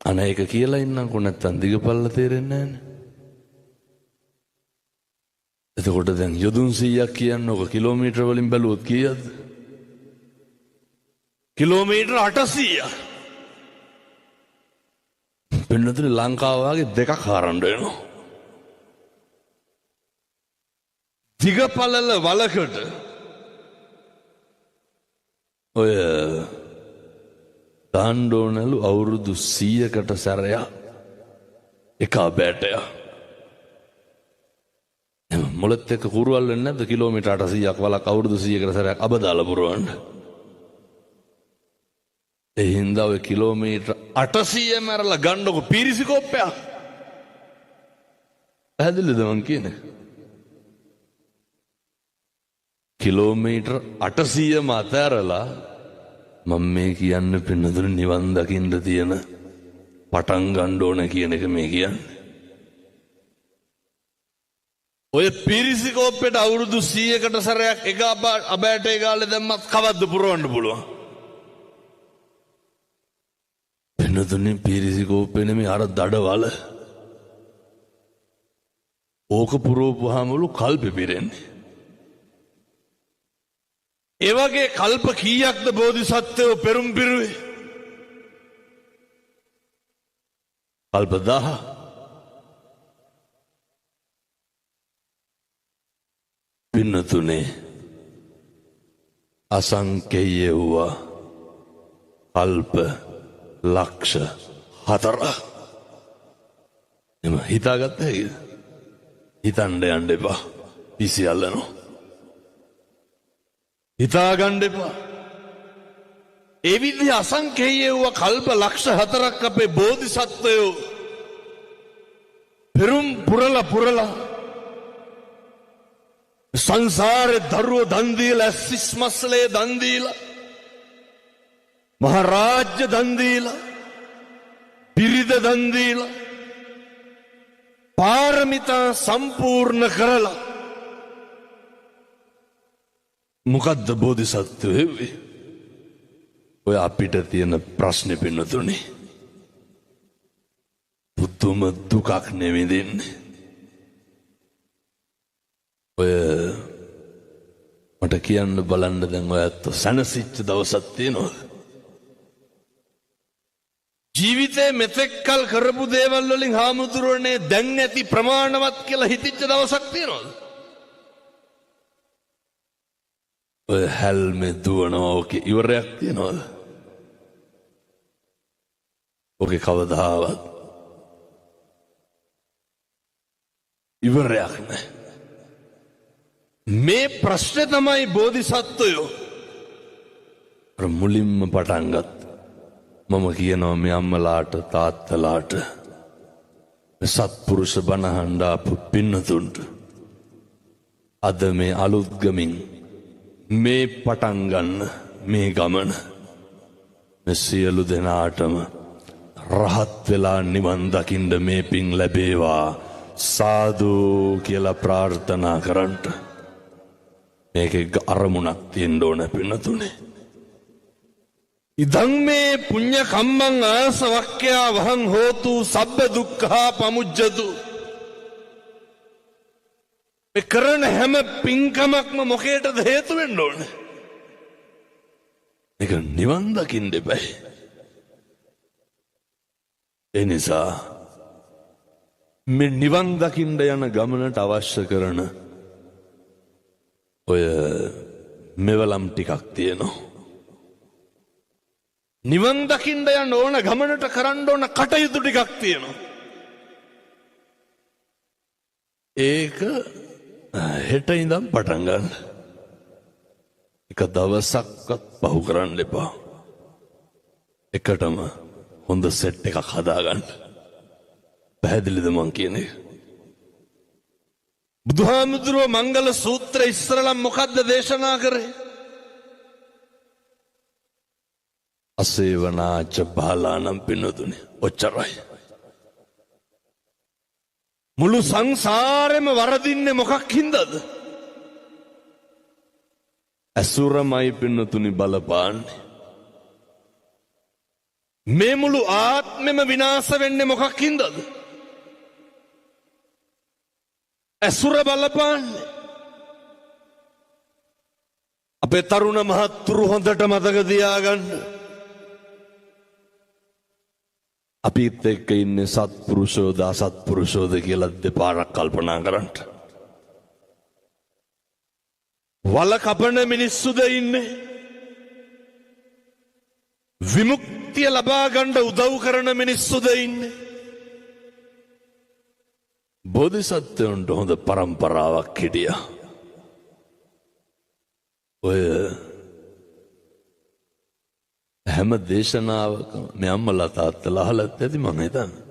අනේ ඒක කියලා ඉන්නම්කො නැත්තම් දිගපල්ල තේරෙන්නේ නැහනේ. එතකොට දැන් යොදුන් 100ක් කියන්නේ ඔක කිලෝමීටර වලින් බැලුවොත් කීයක්ද? කිලෝමීටර 800ක්. පින්නතුනේ ලංකාව වගේ දෙකක් හරන්න වෙනවා. දිගපළල වලකට ඔය දාන්න ඕනලු අවුරුදු 100කට සැරයක් එක අබෑටයක්. මොළත් එක්ක කුරුවල් වෙන්නේ නැද්ද කිලෝමීටර් 800ක් වලක් අවුරුදු 100කට සැරයක් අබ දාලා පුරවන්න? ඒ හින්දා ඔය කිලෝමීටර් 800 මැරලා ගන්නකො පීරිසි කෝප්පයක්. පැහැදිලිද මං කියන්නේ? කිලෝමීටර් 800ම අතෑරලා මම මේ කියන්න පින්නතුනේ නිවන් දකින්න තියෙන පටන් ගන්න ඕන කියන එක මේ කියන්නේ. ඔය පීරිසි කෝප්පෙට අවුරුදු 100කට සැරයක් එක අබෑටේ ගාලේ දැම්මත් කවද්ද පුරවන්න පුළුවන්? පින්නතුනේ පීරිසි කෝප්පේ නෙමෙයි අර දඩවල. ඕක පුරවපුවාමලු කල්පෙ පිරෙන්නේ. ඒ වගේ කල්ප කීයක්ද බෝධිසත්වයෝ පෙරුම් පිරුවේ? කල්ප 1000. පින්නතුනේ අසංකේය වූ කල්ප ලක්ෂ 4. එම හිතාගත්ත හැකිද? හිතන්න යන්න එපා. පිසි අල්ලනවා. හිතාගන්න එපා. ඒ විදිහ අසංකේය වූ කල්ප ලක්ෂ 4ක් අපේ බෝධිසත්වයෝ පෙරුම් පුරලා පුරලා සංසාරේ දරුවෝ දන් දීලා, ඇස්සිස් මස්ලේ දන් දීලා, මහරාජ්‍ය දන් දීලා, බිරිඳ දන් දීලා, පාරමිතා සම්පූර්ණ කරලා මොකද්ද බෝධිසත්වයෝ හෙව්වේ? ඔය අපිට තියෙන ප්‍රශ්නේ පින්නතුනේ. පුදුම දුකක් නෙවෙයි දෙන්නේ. ඔය මට කියන්න බලන්න දැන් ඔය ඇත්ත සැනසිච්ච දවසක් තියෙනවද? ජීවිතේ මෙතෙක් කල් කරපු දේවල් වලින් හාමුදුරුවනේ දැන් ඇති ප්‍රමාණවත් කියලා හිතිච්ච දවසක් තියෙනවද? ඔය හැල්මේ දුවනවා ඕකේ ඉවරයක් තියෙනවද? ඕකේ කවදාවත් ඉවරයක් නැහැ. මේ ප්‍රශ්නේ තමයි බෝධිසත්වයෝ අර මුලින්ම පටන් ගත්ත. මම කියනවා මේ අම්මලාට තාත්තලාට මේ සත්පුරුෂ බණ අහන්න ආපු පින්නතුන්ට අද මේ අලුත් ගමින් මේ පටන් ගන්න මේ ගමන මේ සියලු දෙනාටම රහත් වෙලා නිවන් දකින්න මේ පින් ලැබේවා සාදු කියලා ප්‍රාර්ථනා කරන්ට. මේකේ අරමුණක් තියෙන්න ඕන පින්නතුනේ. ඉදං මේ පුඤ්ඤ කම්මං ආසවක්ඛ්‍යා වහං හෝතු සබ්බ දුක්ඛා පමුජ්ජතු. මේ කරන හැම පින්කමක්ම මොකේටද හේතු වෙන්න ඕනේ? මේක නිවන් දකින්න එපා. ඒ නිසා මේ නිවන් දකින්න යන ගමනට අවශ්‍ය කරන ඔය මෙවලම් ටිකක් තියෙනවා. නිවන් දකින්න යන ඕන ගමනට කරන්න ඕන කටයුතු ටිකක් තියෙනවා. ඒක හෙට ඉඳන් පටන් ගන්න. එක දවසක්වත් පහු කරන්න එපා. එකටම හොඳ සෙට් එකක් හදාගන්න. පැහැදිලිද මං කියන එක? බුදුහාමුදුරුවෝ මංගල සූත්‍රය ඉස්සරලම් මොකද්ද දේශනා කරේ? අසේවනාච බාලානම් පින්නතුනේ. ඔච්චරයි. මුළු සංසාරෙම වරදින්නේ මොකක් හින්දාද? ඇසුරමයි පින්නතුනි බලපාන්නේ. මේ මුළු ආත්මෙම විනාශ වෙන්නේ මොකක් හින්දාද? ඇසුර බලපාන්නේ. අපේ තරුණ මහත්තුරු හොඳට මතක තියාගන්න. අපිත් එක්ක ඉන්නේ සත්පුරුෂෝද අසත්පුරුෂෝද කියලා දෙපාරක් කල්පනා කරන්න. වල කපන මිනිස්සුද ඉන්නේ? විමුක්තිය ලබා ගන්න උදව් කරන මිනිස්සුද ඉන්නේ? බෝධිසත්වයන්ට හොඳ පරම්පරාවක් හිටියා. ඔය හැම දේශනාවකම මේ අම්මලා තාත්තලා අහලත් ඇති මං හිතන්නේ.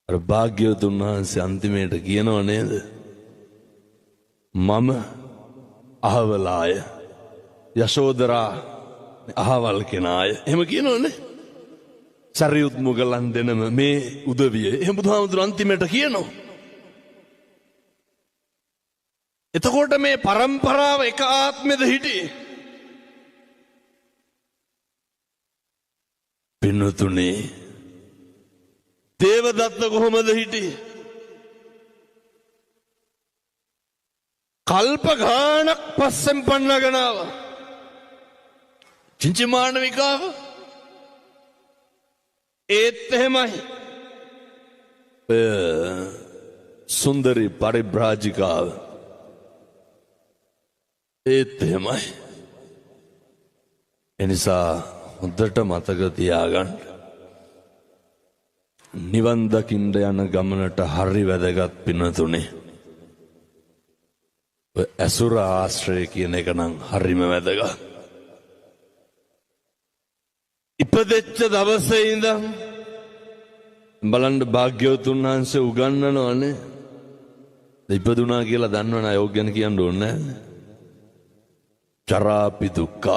අර භාග්‍යවතුන් වහන්සේ අන්තිමේට කියනව නේද? මම අහවලාය, යශෝදරා අහවල් කෙනාය. එහෙම කියනවනේ. සරියුත් මුගලන් දෙනම මේ උදවිය. එහෙම බුදුහාමුදුරු අන්තිමේට කියනවා. එතකොට මේ පරම්පරාව එක ආත්මෙද හිටියේ? පින්වතුනි, දේවදත්ත කොහොමද හිටියේ? කල්ප ගාණක් පස්සෙන් පන්නගෙන ආවා. චින්චිමානවිකාව ඒත් එහෙමයි. ඔය සුන්දරි පරිබ්‍රාජිකාව ඒත් එහෙමයි. එනිසා හොඳට මතක තියාගන්න, නිවන් දකින්න යන ගමනට හරි වැදගත් පින්වතුනි. ඔය ඇසුර ආශ්‍රය කියන එක නම් හරිම වැදගත්. ඉපදෙච්ච දවසේ ඉඳන් බලන්න භාග්‍යවතුන් වහන්සේ උගන්වනවනේ. ඉපදුනා කියලා දන්නවනේ, අය ඔක් ගැන කියන්න ඕනේ නෑ. ජරාපි දුක්ඛ.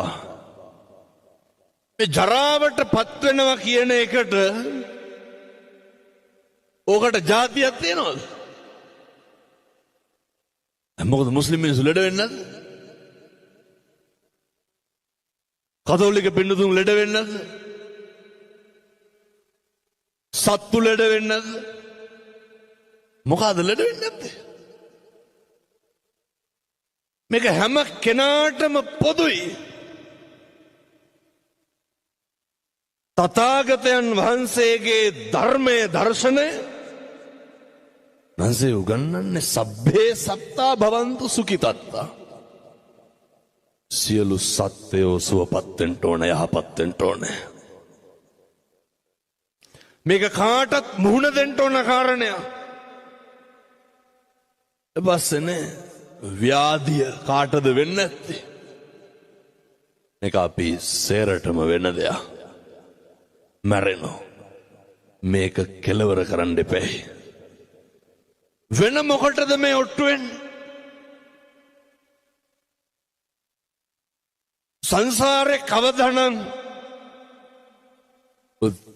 මේ ජරාවට පත් වෙනවා කියන එකට ඕකට ජාතියක් තියෙනවද? මොකද මුස්ලිම් මිනිස්සු ලෙඩ වෙන්නේ නැද්ද? කතෝලික පින්නතුන් ලෙඩ වෙන්නේ නැද්ද? සත්තු ලෙඩ වෙන්නේ නැද්ද? මොකಾದ ලෙඩ වෙන්නේ නැත්තේ? මේක හැම කෙනාටම පොදුයි. තථාගතයන් වහන්සේගේ ධර්මයේ දර්ශනය වහන්සේ උගන්වන්නේ සබ්බේ සත්තා භවන්තු සුඛිතත්තා. සියලු සත්වයෝ සුවපත් වෙන්න ඕන, යහපත් වෙන්න ඕන. මේක කාටත් මුහුණ දෙන්න ඕන කාරණයක්. ඊපස්සේනේ ව්‍යාධිය කාටද වෙන්නේ නැත්තේ? මේක අපි සේරටම වෙන දෙයක්. මැරෙනවා. මේක කෙලවර කරන්න එපැයි. වෙන මොකටද මේ ඔට්ටු වෙන්නේ? සංසාරේ කවදානම්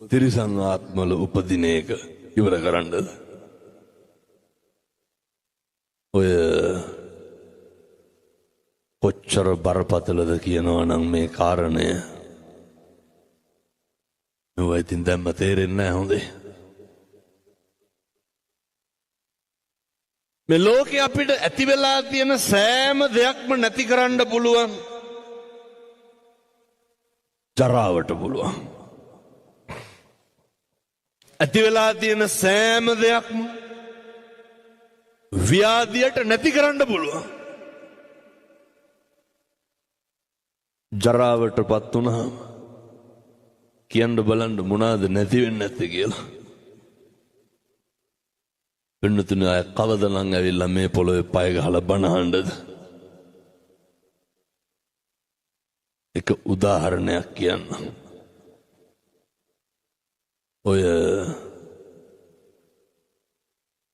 තිරිසන් ආත්මවල උපදින එක ඉවර කරන්නද? ඔය කොච්චර බරපතලද කියනවා නම් මේ කාරණය. ඔය ඉතින් දැම්ම තේරෙන්නේ නැහැ හොඳේ. මේ ලෝකේ අපිට ඇති වෙලා තියෙන සෑම දෙයක්ම නැති කරන්න පුළුවන්. ජරාවට පුළුවන්. ඇති වෙලා තියෙන සෑම දෙයක්ම ව්‍යාධියට නැති කරන්න පුළුවන්. ජරාවට පත් වුණාම කියන්න බලන්න මොනවාද නැති වෙන්නේ නැත්තේ කියලා. පින්නතුනේ අය කවද නම් ඇවිල්ලා මේ පොළොවේ පය ගහලා බණ අහන්නද? එක උදාහරණයක් කියන්න. ඔය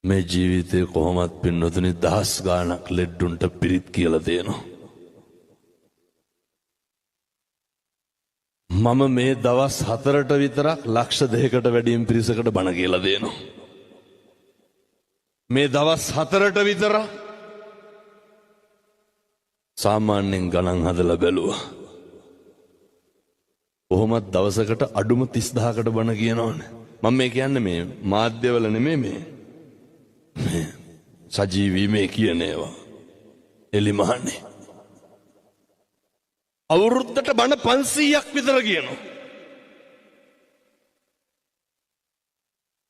මේ ජීවිතේ කොහොමත් පින්නතුනි දහස් ගාණක් ලෙඩ්ඩුන්ට පිරිත් කියලා තියෙනවා. මම මේ දවස් 4ට විතරක් ලක්ෂ 2කට වැඩියෙන් පිරිසකට බණ කියලා දෙනවා. මේ දවස් 4ට විතරක් සාමාන්‍යයෙන් ගණන් හදලා බැලුවා. කොහොමත් දවසකට අඩුම 30,000කට බණ කියනවනේ. මම මේ කියන්නේ මේ මාධ්‍යවල නෙමෙයි, මේ මේ සජීවී මේ කියන ඒවා. එලිමහනේ අවුරුද්දට බණ 500ක් විතර කියනවා.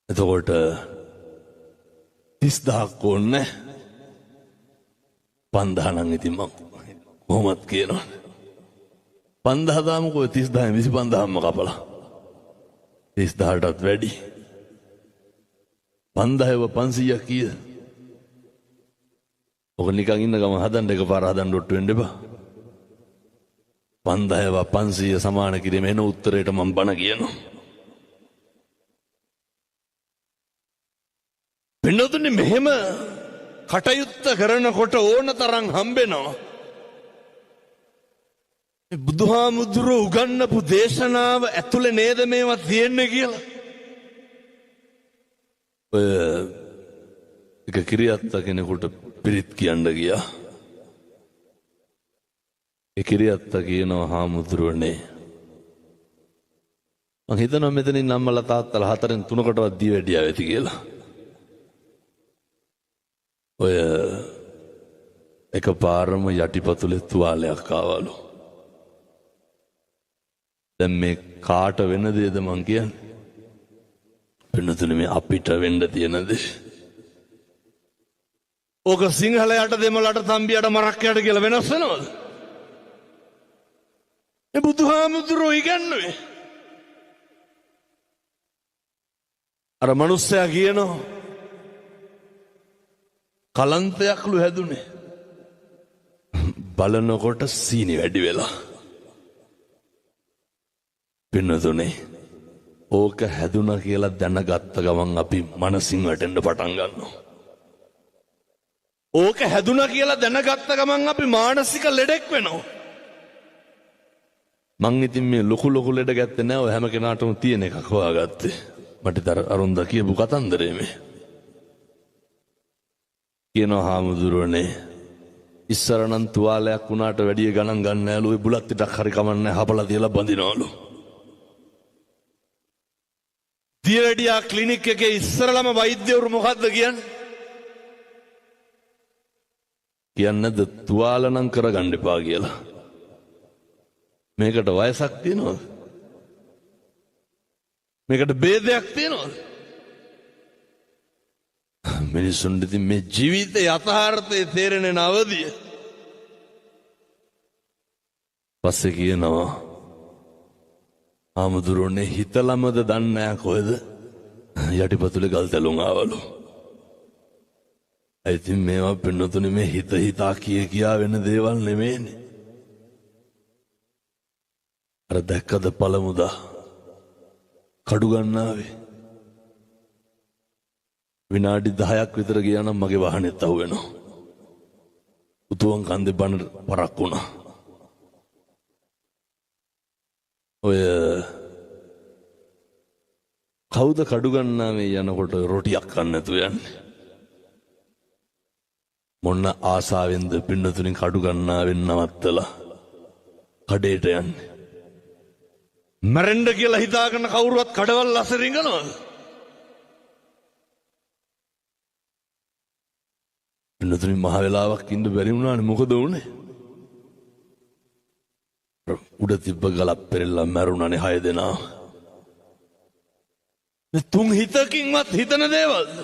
එතකොට 30,000ක් ඕනේ 5,000 නම් ඉතින් මං කොහොමත් කියනවනේ. 5,000 දාමුකෝ, 30,000 25,000ම කපලා. 30,000ටත් වැඩි. 5,000 500ක් කීයද? ඔක නිකන් ඉන්න ගමන් හදන්න එකපාර හදන්න ඔට්ටු වෙන්න එපා. 5,000 500 සමාන කිරීම එන උත්තරේට මං බණ කියනවා. පින්නතුනි මෙහෙම කටයුත්ත කරනකොට ඕන තරම් හම්බෙනවා. මේ බුදුහාමුදුරුවෝ උගන්වපු දේශනාව ඇතුලේ නේද මේවා තියෙන්නේ කියලා. ඔය එක කිරියත්ත කෙනෙකුට පිරිත් කියන්න ගියා. ඒ කිරියත්ත කියනවා, හාමුදුරුවනේ මං හිතනවා මෙතනින් අම්මලා තාත්තලා 4න් 3කටවත් දී වැඩියා වෙති කියලා. ඔය එකපාරම යටිපතුලේ තුවාලයක් ආවලු. දැන් මේ කාට වෙන දේද මං කියන්නේ? වෙනතුනේ මේ අපිට වෙන්න තියෙන දේ. ඕක සිංහලයට දෙමළට තම්බියට මරක්කයට කියලා වෙනස් වෙනවද? මේ බුදුහාමුදුරුවෝ ඉගැන්නුවේ. අර මනුස්සයා කියනවා කලන්තයක්ලු හැදුනේ. බලනකොට සීනි වැඩි වෙලා. පින්නතුනේ ඕක හැදුනා කියලා දැනගත්ත ගමන් අපි මනසින් වැටෙන්න පටන් ගන්නවා. ඕක හැදුනා කියලා දැනගත්ත ගමන් අපි මානසික ලෙඩෙක් වෙනවා. මං ඉතින් මේ ලොකු ලොකු ලෙඩ ගත්තේ නෑ, ඔය හැම කෙනාටම තියෙන එකක් හොයාගත්තේ. මට ඉතින් අරුන්දා කියපු කතන්දරේ මේ. කියනවා හාමුදුරුවනේ ඉස්සර නම් තුවාලයක් වුණාට වැඩිය ගණන් ගන්න නෑලු, ඔය බුලත් ටිකක් හරි කමන්නේ හපලා තියලා බඳිනවලු. දියවැඩියා ක්ලිනික් එකේ ඉස්සරලම වෛද්‍යවරු මොකද්ද කියන්නේ? කියන්නද තුවාල නම් කරගන්න එපා කියලා. මේකට වයසක් තියෙනවද? මේකට ભેදයක් තියෙනවද? මිනිසුන්ට ඉතින් මේ ජීවිත යථාර්ථය තේරෙන්නේ නවදිය. පස්සේ කියනවා ආමුදුරනේ හිතලමද දන්නේ නෑ කොහෙද යටිපතුලේ ගල් තැලුම් ආවලු. ඉතින් මේවා පින්නතුනේ මේ හිත හිතා කිය කියා වෙන දේවල් නෙමෙයිනේ. අර දැක්කද පළමුදා කඩු ගන්නාවේ විනාඩි 10ක් විතර ගියා නම් මගේ වාහනේත් අහු වෙනවා. උතුවන් කන්දේ බන පරක් වුණා. ඔය කවුද කඩු ගන්නාවේ යනකොට රොටියක් කන්න නැතුව යන්නේ? මොන ආසාවෙන්ද පින්නතුනින් කඩු ගන්නාවෙන් නවත්තලා කඩේට යන්නේ? මැරෙන්න කියලා හිතාගෙන කවුරුවත් කඩවල් අස්සේ රිංගනවද? පින්නතුනින් මහ වෙලාවක් ඉන්න බැරි වුණානේ. මොකද වුනේ? උඩ තිබ්බ ගලක් පෙරලා මැරුණානේ 6 දෙනා. මේ තුන් හිතකින්වත් හිතන දේවල්ද?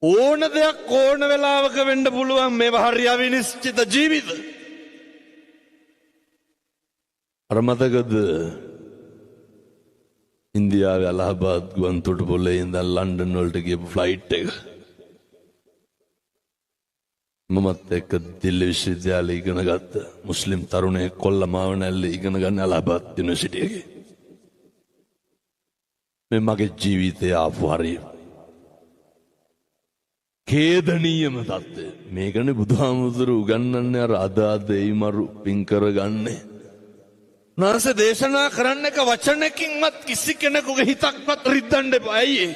ඕන දෙයක් ඕන වෙලාවක වෙන්න පුළුවන්. මේවා හරි අවිනිශ්චිත ජීවිත. අර මතකද ඉන්දියාවේ අලහබාද් ගුවන් තොටුපොළේ ඉඳන් ලන්ඩන් වලට ගියපු ෆ්ලයිට් එක? මමත් එක්ක දිල්ලි විශ්වවිද්‍යාලේ ඉගෙන ගත්ත මුස්ලිම් තරුණයෙක් කොල්ල මාව නැල්ලේ ඉගෙන ගන්න අලහබාද් යුනිවර්සිටි එකේ. මේ මගේ ජීවිතේ ආපු හරිය ඛේදනීයම තත්ත්වය. මේකනේ බුදුහාමුදුරු උගන්වන්නේ අර අද අද එයි මරු පින් කරගන්නේ. උන්වහන්සේ දේශනා කරන්න එක වචනකින්වත් කිසි කෙනෙකුගේ හිතක්වත් රිද්දන්න එපා. ඇයි ඒ?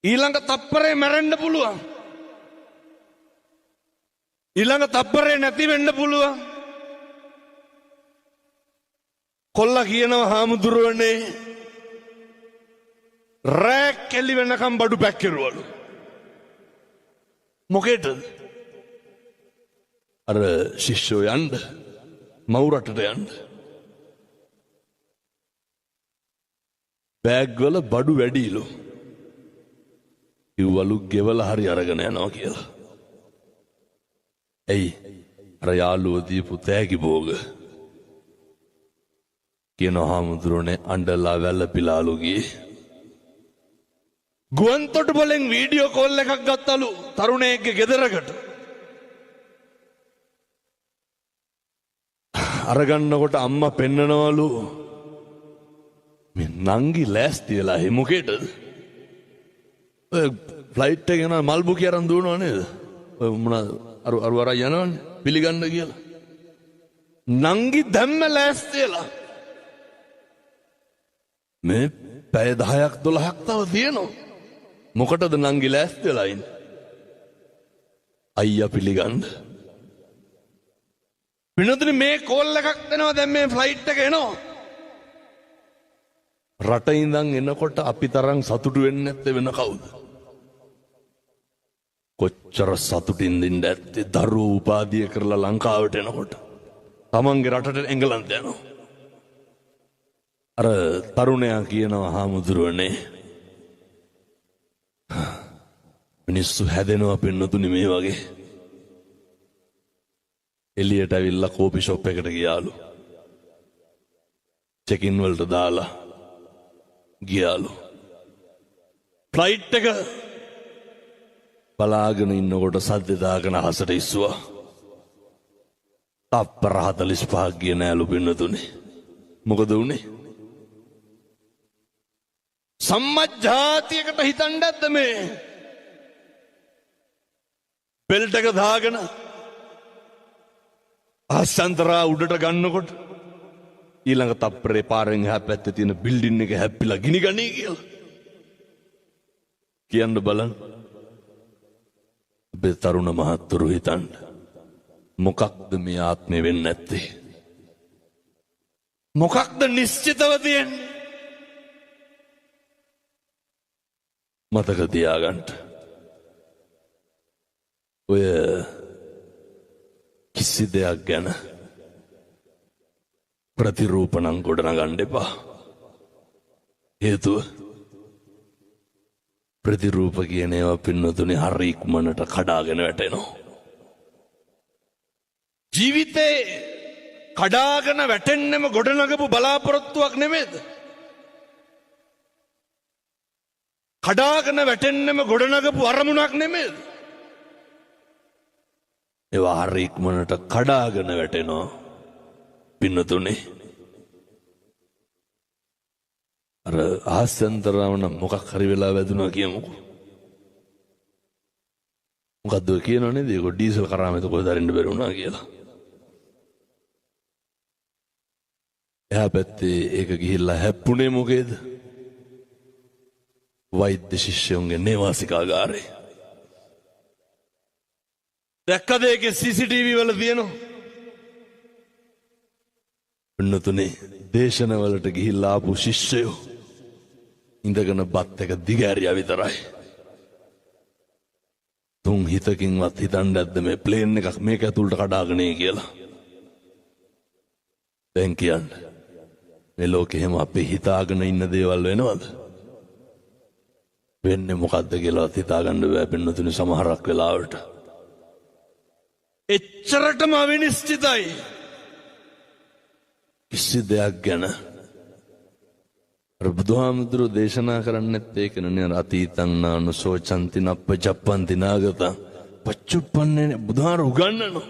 ඊළඟ තප්පරේ මැරෙන්න පුළුවන්. ඊළඟ තප්පරේ නැති වෙන්න පුළුවන්. කොල්ලා කියනවා හාමුදුරුවනේ රෑ කෙලි වෙනකම් බඩු පැක් කෙරුවලු. මොකේටද? අර ශිෂ්‍යෝ යන්න මව් රටට යන්න. බෑග් වල බඩු වැඩිලු. කිව්වලු ගෙවල හරි අරගෙන යනවා කියලා. ඇයි? අර යාළුවෝ දීපු තෑගි භෝග. කියන හාමුදුරුවනේ අඬලා වැළපිලාලු ගියේ. ගුවන්තොටුපළෙන් වීඩියෝ කෝල් එකක් ගත්තලු තරුණයෙක්ගේ ගෙදරකට. අරගන්නකොට අම්මා පෙන්නනවලු මේ නංගි ලෑස්ති වෙලා එහෙ මොකේටද? ඔය ෆ්ලයිට් එකේ යනවා මල් බුකිය අරන් දුවනව නේද? ඔය මොනවාද අර අර අර යනවනේ පිළිගන්න කියලා. නංගි දැම්ම ලෑස්ති වෙලා මේ පැය 10ක් 12ක් තව තියෙනවා. මොකටද නංගි ලෑස්ති වෙලා ඉන්නේ? අයියා පිළිගන්න. විනෝදිනී මේ කෝල් එකක් දෙනවා දැන් මේ ෆ්ලයිට් එක එනවා. රට ඉඳන් එනකොට අපි තරම් සතුටු වෙන්නේ නැත්තේ වෙන කවුද? කොච්චර සතුටින් දෙන්න ඇත්තේ දරුවෝ උපාධිය කරලා ලංකාවට එනකොට. තමන්ගේ රටට එංගලන්ත යනවා. අර තරුණයා කියනවා හාමුදුරුවනේ මිනිස්සු හැදෙනවා පින්නතුනි මේ වගේ. එළියට ඇවිල්ලා කෝපි ෂොප් එකට ගියාලු. චෙක් ඉන් වලට දාලා ගියාලු. ෆ්ලයිට් එක බලාගෙන ඉන්නකොට සද්ද දාගෙන අහසට ඉස්සුවා. තප්පර 45ක් ගියේ නෑලු පින්නතුනි. මොකද වුනේ? සම්මජ්ජාතියකට හිතන්න ඇද්ද මේ? බෙල්ට් එක දාගෙන ආසන්තරා උඩට ගන්නකොට ඊළඟ තප්පරේ පාරෙන් එහා පැත්තේ තියෙන බිල්ඩින් එක හැප්පිලා ගිනි ගනී කියලා. කියන්න බලන්න. අපේ තරුණ මහත්තුරු හිතන්න. මොකක්ද මේ ආත්මේ වෙන්නේ නැත්තේ? මොකක්ද නිශ්චිතව තියෙන්නේ? මතක තියාගන්න. ඔය කිසි දෙයක් ගැන ප්‍රතිරූප නම් ගොඩනගන්න එපා. හේතුව ප්‍රතිරූප කියන ඒවා පින්නතුනේ හරි ඉක්මනට කඩාගෙන වැටෙනවා. ජීවිතේ කඩාගෙන වැටෙන්නෙම ගොඩනගපු බලාපොරොත්තුවක් නෙමෙයිද? කඩාගෙන වැටෙන්නෙම ගොඩනගපු අරමුණක් නෙමෙයිද? ඒවා හරි ඉක්මනට කඩාගෙන වැටෙනවා පින්නතුනේ. අර ආස්යන්තරව නම් මොකක් හරි වෙලා වැදුනා කියමුකෝ. මොකද්ද ඔය කියනව නේද? ඒක ඩීසල් කරාමෙත කොහෙද අරින්න බැරි වුණා කියලා. එහා පැත්තේ ඒක ගිහිල්ලා හැප්පුණේ මොකේද? වෛද්‍ය ශිෂ්‍යයන්ගේ නේවාසිකාගාරේ. දැක්කද ඒකේ CCTV වල තියෙනවා. පින්නතුනේ දේශන වලට ගිහිල්ලා ආපු ශිෂ්‍යයෝ ඉඳගෙන බත් එක දිගෑරියා විතරයි. තුන් හිතකින්වත් හිතන්න ඇද්ද මේ ප්ලේන් එකක් මේක ඇතුළට කඩාගෙන එයි කියලා? දැන් කියන්න මේ ලෝකෙ එහෙම අපි හිතාගෙන ඉන්න දේවල් වෙනවද? වෙන්නේ මොකද්ද කියලාවත් හිතාගන්න බෑ පින්නතුනේ සමහරක් වෙලාවට. එච්චරටම අවිනිශ්චිතයි. කිසි දෙයක් ගැන අර බුදුහාමුදුරුවෝ දේශනා කරන්නෙත් ඒකනේ. අර අතීතං නානුසෝචන්ති නප්පජප්පන්ති නාගතං පච්චුප්පන්නේ බුදුහාර උගන්වනවා.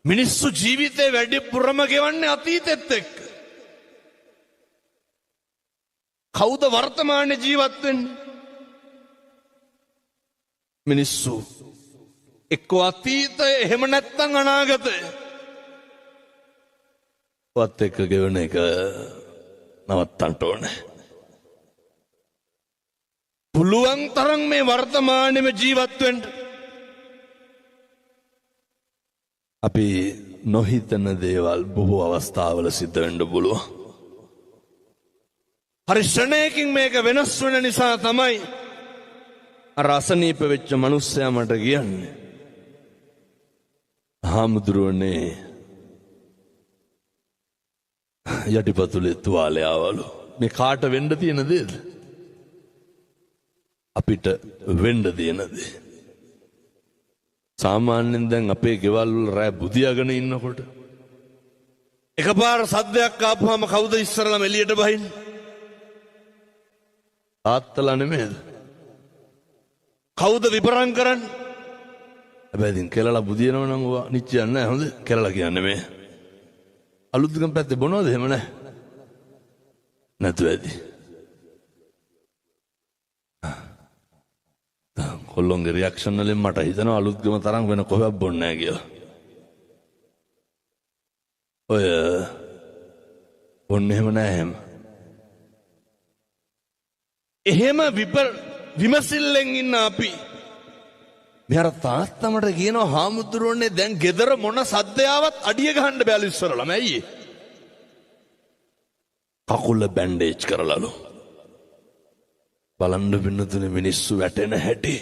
මිනිස්සු ජීවිතේ වැඩිපුරම ගෙවන්නේ අතීතෙත් එක්ක. කවුද වර්තමානයේ ජීවත් වෙන්නේ? මිනිස්සු එක්ක අතීතය එහෙම නැත්නම් අනාගතය. වත් එක්ක ගෙවන එක නවත්තන්න ඕනේ. පුළුවන් තරම් මේ වර්තමානයේම ජීවත් වෙන්න. අපි නොහිතන දේවල් බොහෝ අවස්ථාවල සිද්ධ වෙන්න පුළුවන්. හරි ක්ෂණයකින් මේක වෙනස් වෙන නිසා තමයි අර අසනීප වෙච්ච මිනිස්සයා මට කියන්නේ, හාමුදුරුවනේ යටිපතුලේ තුවාලේ ආවලු. මේ කාට වෙන්න තියෙන දේද? අපිට වෙන්න තියෙන දේ. සාමාන්‍යයෙන් දැන් අපේ ගෙවල් වල රෑ බුදියාගෙන ඉන්නකොට එකපාර සද්දයක් ආපුවාම කවුද ඉස්සරලම එළියට බහින්නේ? තාත්තලා නෙමෙයිද? කවුද විපරම් කරන්නේ? හැබැයි ඉතින් කෙලලා බුදියනවා නම් ඔවා නිච්චයක් නෑ හොඳ. කෙලලා කියන්නේ මේ අලුත්ගම පැත්තේ බොනවද එහෙම නෑ? නැතුව ඇති. කොල්ලොන්ගේ රියැක්ෂන් වලින් මට හිතෙනවා අලුත්ගම තරම් වෙන කොහෙවත් බොන්නේ නෑ කියලා. ඔය බොන්නේ එහෙම නෑ එහෙම. එහෙම විමසිල්ලෙන් ඉන්න අපි මේ අර තාත්තා මට කියනවා, හාමුදුරුවනේ දැන් ගෙදර මොන සද්දයාවත් අඩිය ගහන්න බෑලු ඉස්සරලම. ඇයි ඒ? කකුල බැන්ඩේජ් කරලාලු. බලන්න පින්නතුනේ මිනිස්සු වැටෙන හැටි.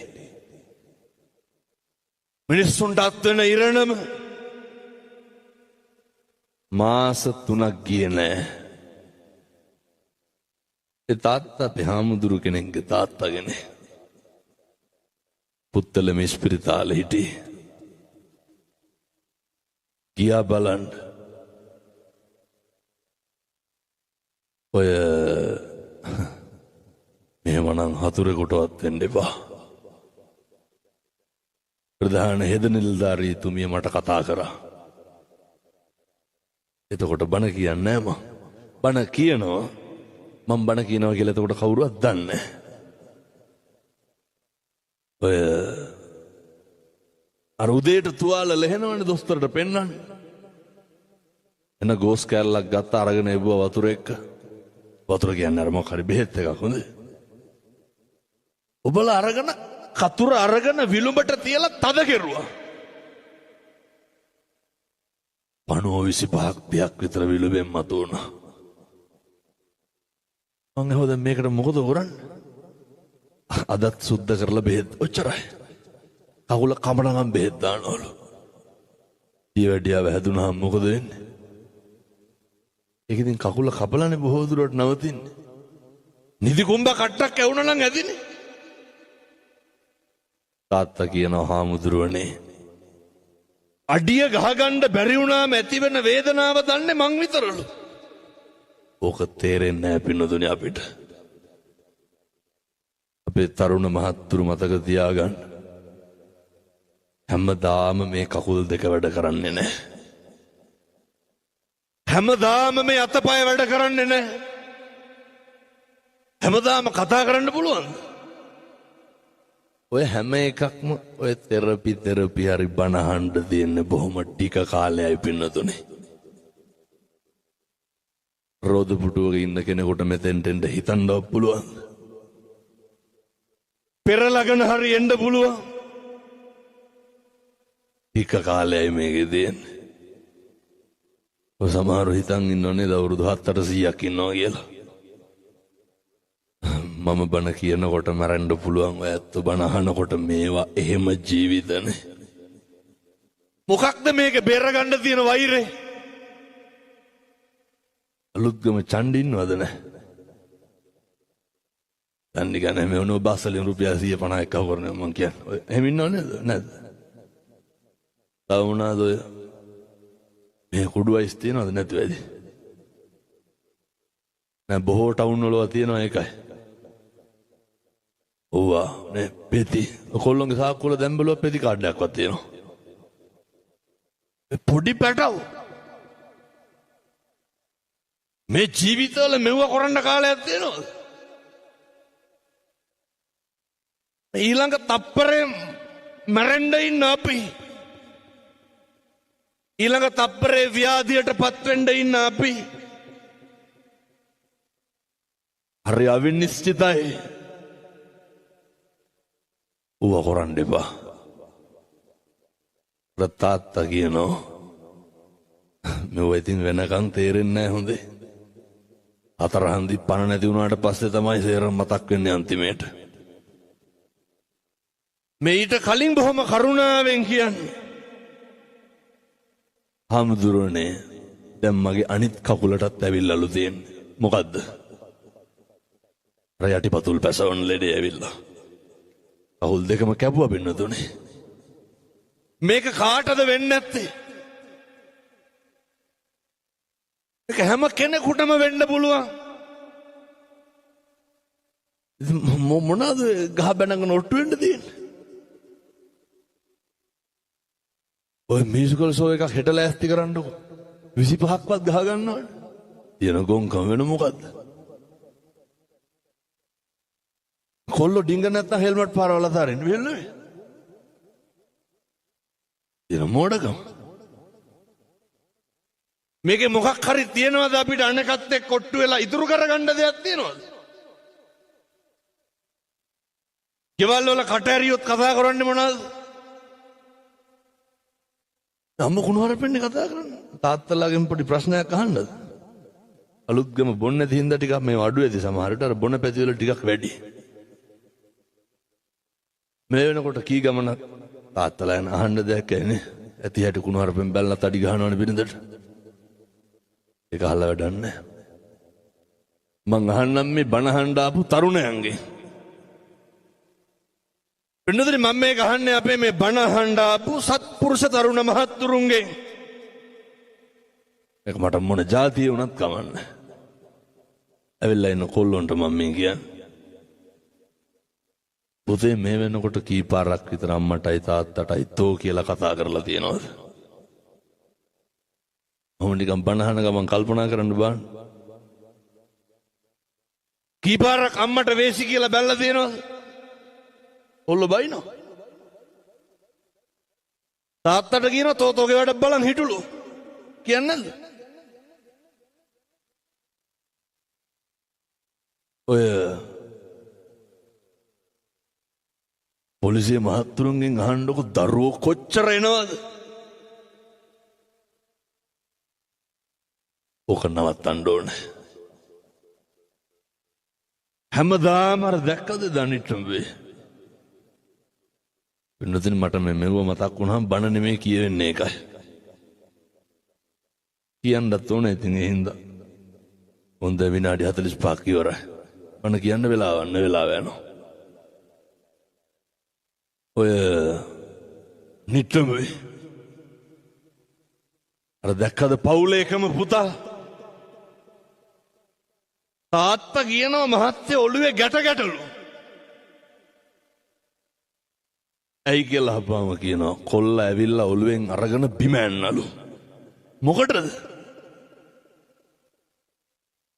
මිනිස්සුන්ට අත් වෙන ඉරණම. මාස 3ක් ගියේ නෑ. ඒ තාත්තා අපේ හාමුදුරු කෙනෙක්ගේ තාත්තා කෙනෙක්. පුත්තලම ඉස්පිරිතාලේ හිටියේ. ගියා බලන්න. ඔය මෙහෙමනම් හතුරෙකුටවත් වෙන්න එපා. ප්‍රධාන හෙද නිලධාරීතුමිය මට කතා කරා. එතකොට බණ කියන්නේ නෑ මං. බණ කියනවා මං බණ කියනවා කියලා එතකොට කවුරුවත් දන්නේ නෑ. ඔය අර උදේට තුවාල ලෙහෙනවනේ දොස්තරට පෙන්නන්න. එන ගෝස් කෑල්ලක් ගත්ත අරගෙන එබුවා වතුර එක්ක. වතුර කියන්නේ අර මොකක් හරි බෙහෙත් එකක් හොඳේ. ඔබලා අරගෙන කතුර අරගෙන විලුඹට තියලා තද කෙරුවා. පණුව 25ක් 30ක් විතර විලුඹෙන් මතු වුණා. මං ඇහුවා දැන් මේකට මොකද කරන්නේ? අදත් සුද්ධ කරලා බෙහෙත් ඔච්චරයි. කකුල කමනගම් බෙහෙත් දානවලු. දියවැඩියාව හැදුනහම මොකද වෙන්නේ? ඒක ඉතින් කකුල කපලානේ බොහෝ දුරට නවතින්නේ. නිදි කුඹ කට්ටක් ඇවුනා නම් ඇදිනේ. තාත්තා කියනවා හාමුදුරුවනේ අඩිය ගහගන්න බැරි වුණාම ඇතිවෙන වේදනාව දන්නේ මං විතරලු. ඕක තේරෙන්නේ නැහැ පින්නදුනේ අපිට. අපේ තරුණ මහත්තුරු මතක තියාගන්න. හැමදාම මේ කකුල් දෙක වැඩ කරන්නේ නැහැ. හැමදාම මේ අතපය වැඩ කරන්නේ නැහැ. හැමදාම කතා කරන්න පුළුවන්ද? ඔය හැම එකක්ම ඔය තෙරපි තෙරපි හරි බණ අහන්න තියෙන්නේ බොහොම ටික කාලයයි පින්නතුනේ. රෝද පුටුවක ඉන්න කෙනෙකුට මෙතෙන්ට එන්න හිතන්නවත් පුළුවන්ද? පෙරලගෙන හරි එන්න පුළුවන්. ටික කාලයයි මේකේ තියෙන්නේ. ඔය සමහරව හිතන් ඉන්නව නේද අවුරුදු 7-800ක් ඉන්නවා කියලා. මම බණ කියනකොට මැරෙන්න පුළුවන්. ඔය ඇත්ත බණ අහනකොට මේවා එහෙම ජීවිතනේ. මොකක්ද මේක බේරගන්න තියෙන වෛරේ? අලුත්ගම චණ්ඩි ඉන්නවද නැහැ? චණ්ඩි කියන්නේ මේ වුණෝ බස්සලින් රුපියල් 150 එකව කරනවා මං කියන්නේ. ඔය එහෙම ඉන්නව නේද? නැද්ද? තව මොනවාද ඔය මේ කුඩු අයිස් තියනවද නැතුව ඇති? නෑ බොහෝ ටවුන් වල තියෙනවා ඒකයි. ඕවා නේ පෙති. කොල්ලොන්ගේ සාක්කුව වල දැන් බැලුවා පෙති කාඩ් එකක්වත් තියෙනවා. මේ පොඩි පැටව් මේ ජීවිතවල මෙව්ව කරන්න කාලයක් තියෙනවද? ඊළඟ තප්පරේ මැරෙන්න ඉන්න අපි. ඊළඟ තප්පරේ ව්‍යාධියට පත් වෙන්න ඉන්න අපි. හරි අවිනිශ්චිතයි. ඌව කරන්න එපා. තාත්තා කියනවා මෙව ඉතින් වෙනකන් තේරෙන්නේ නැහැ හොඳේ. හතර හන්දි පණ නැති වුණාට පස්සේ තමයි සේරම මතක් වෙන්නේ අන්තිමේට. මේ ඊට කලින් බොහොම කරුණාවෙන් කියන්නේ. හාමුදුරනේ දැන් මගේ අනිත් කකුලටත් ඇවිල්ලාලු තියෙන්නේ. මොකද්ද? අර යටිපතුල් පැසවන ලෙඩේ ඇවිල්ලා. කකුල් දෙකම කැපුවා පින්නතුනේ. මේක කාටද වෙන්නේ නැත්තේ? මේක හැම කෙනෙකුටම වෙන්න පුළුවන්. මොනවාද ගහ බැනගෙන ඔට්ටු වෙන්න තියෙන්නේ? ඔය මියුසිකල් ෂෝ එකක් හෙට ලෑස්ති කරන්නකෝ. 25ක්වත් ගහ ගන්නවනේ. තියෙන ගොංකම වෙන මොකද්ද? කොල්ලෝ ඩිංග නැත්තම් හෙල්මට් පාරවල තාරින්න වෙන්නේ. තියෙන මෝඩකම. මේකේ මොකක් හරි තියෙනවද අපිට අනකත් එක්ක කොට්ටු වෙලා ඉතුරු කරගන්න දෙයක් තියෙනවද? ගෙවල් වල කට ඇරියොත් කතා කරන්නේ මොනවද? අම්ම කුණුහරුපෙන්නේ කතා කරන්නේ. තාත්තලාගෙන් පොඩි ප්‍රශ්නයක් අහන්නද? අලුත්ගම බොන්න නැති හින්දා ටිකක් මේ අඩු ඇති සමහරට අර බොන පැති වල ටිකක් වැඩි. මේ වෙනකොට කී ගමනක් තාත්තලා යන අහන්න දෙයක් ඇනේ. ඇති හැටි කුණුහරුපෙන් බැලලා තඩි ගහනවනේ බිරිඳට. ඒක අහලා වැඩක් නැහැ. මං අහන්නම් මේ බණ අහන්න ආපු තරුණයන්ගේ. පින්නතුනි මම මේක අහන්නේ අපේ මේ බණ අහන්න ආපු සත්පුරුෂ තරුණ මහත්තුරුන්ගෙන්. ඒක මට මොන ජාතිය වුණත් කමන්නේ. ඇවිල්ලා ඉන්න කොල්ලොන්ට මම මේ කියන්නේ. පුතේ මේ වෙනකොට කී පාරක් විතර අම්මටයි තාත්තටයි තෝ කියලා කතා කරලා තියෙනවද? ඔහොම නිකන් බණ අහන ගමන් කල්පනා කරන්න බලන්න. කී පාරක් අම්මට වේසි කියලා බැලලා තියෙනවද? ඔල්ල බයිනවා. තාත්තට කියනවා තෝ තෝගේ වැඩ බලන් හිටුලු. කියන්නේ නැද්ද? ඔය පොලිසිය මහත්තුරුන්ගෙන් අහන්නකො දරුවෝ කොච්චර එනවද? ඕක නවත්තන්න ඕනේ. හැමදාම අර දැක්කද දනිට්ටම් වේ. පින්නතුනි මට මේ මෙව්ව මතක් වුණාම බණ නෙමෙයි කියවෙන්නේ ඒකයි. කියන්නත් ඕනේ ඉතින් ඒ හින්දා. හොඳ විනාඩි 45ක් ඉවරයි. බණ කියන්න වෙලාවක් නෑ වෙලාව යනවා. ඔය නිට්ටම් වේ. අර දැක්කද පවුලේ එකම පුතා තාත්තා කියනවා මහත්තයා ඔළුවේ ගැට ගැටලු. ඇයි කියලා අහපුවාම කියනවා කොල්ලා ඇවිල්ලා ඔළුවෙන් අරගෙන බිම ඇන්නලු. මොකටද?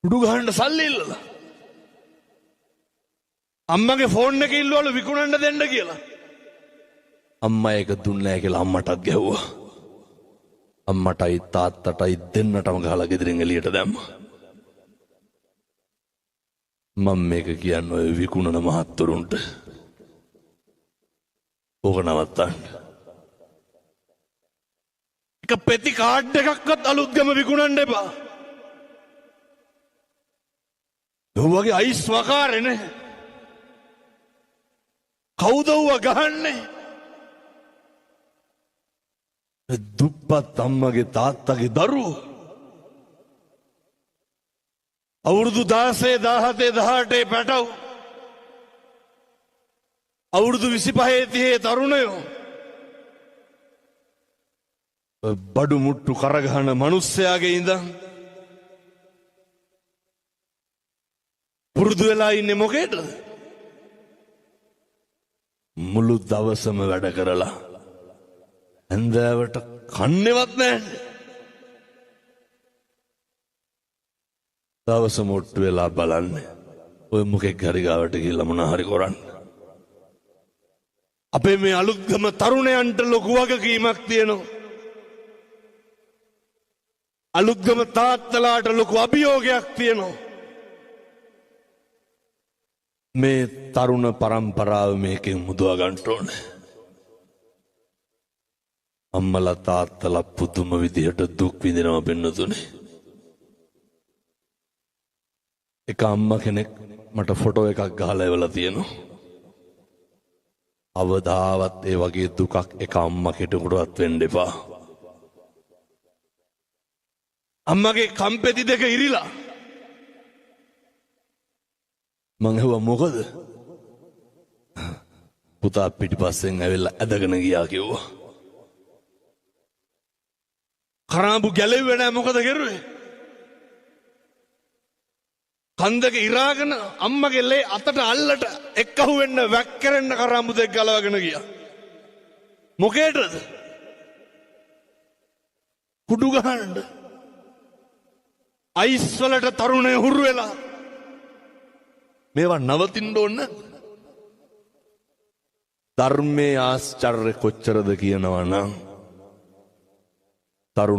උඩු ගහන්න සල්ලි ඉල්ලලා. අම්මගේ ෆෝන් එක ඉල්ලුවලු විකුණන්න දෙන්න කියලා. අම්මා ඒක දුන්නේ නැහැ කියලා අම්මටත් ගැහුවා. අම්මටයි තාත්තටයි දෙන්නටම ගහලා ගෙදරින් එළියට දැම්මා. මම මේක කියන්නේ ඔය විකුණන මහත්තුරුන්ට. ඕක නවත්තන්න. එක පෙති කාඩ් එකක්වත් අලුත්ගම විකුණන්න එපා. ඔව් වගේ අයිස් වකාරනේ. කවුද ඌව ගහන්නේ? දුප්පත් අම්මගේ තාත්තගේ දරුවෝ. අවුරුදු 16 17 18 පැටව්. අවුරුදු 25 30 තරුණයෝ. බඩු මුට්ටු කරගහන මිනිස්සයාගේ ඉඳන් පුරුදු වෙලා ඉන්නේ මොකේද? මුළු දවසම වැඩ කරලා හැන්දෑවට කන්නේවත් නැහැ. දවසම ඔට්ටු වෙලා බලන්නේ ඔය මොකෙක් හරි ගාවට ගිහිල්ලා මොන හරි කරන්න. අපේ මේ අලුත්ගම තරුණයන්ට ලොකු වගකීමක් තියෙනවා. අලුත්ගම තාත්තලාට ලොකු අභියෝගයක් තියෙනවා. මේ තරුණ පරම්පරාව මේකෙන් මුදවා ගන්න ඕනේ. අම්මලා තාත්තලා පුදුම විදිහට දුක් විඳිනවා පින්නතුනේ. එක අම්මා කෙනෙක් මට ෆොටෝ එකක් ගහලා එවලා තියෙනවා. අවදාවත් ඒ වගේ දුකක් එක අම්මා කෙනෙකුටවත් වෙන්න එපා. අම්මගේ කම්පෙති දෙක ඉරිලා. මං ඇහුවා මොකද? පුතා පිටිපස්සෙන් ඇවිල්ලා ඇදගෙන ගියා කිව්වා. කරාඹු ගැලෙව්වේ නෑ, මොකද කරුවේ? කන් දෙක ඉරාගෙන අම්මගේ ලේ අතට අල්ලට එක්කහු වෙන්න වැක්කරෙන්න කරාඹු දෙක ගලවගෙන ගියා. මොකේටද? කුඩු ගහන්න. අයිස් වලට තරුණය හුරු වෙලා. මේවා නවතින්න ඕන. ධර්මයේ ආශ්චර්ය කොච්චරද කියනවා නම්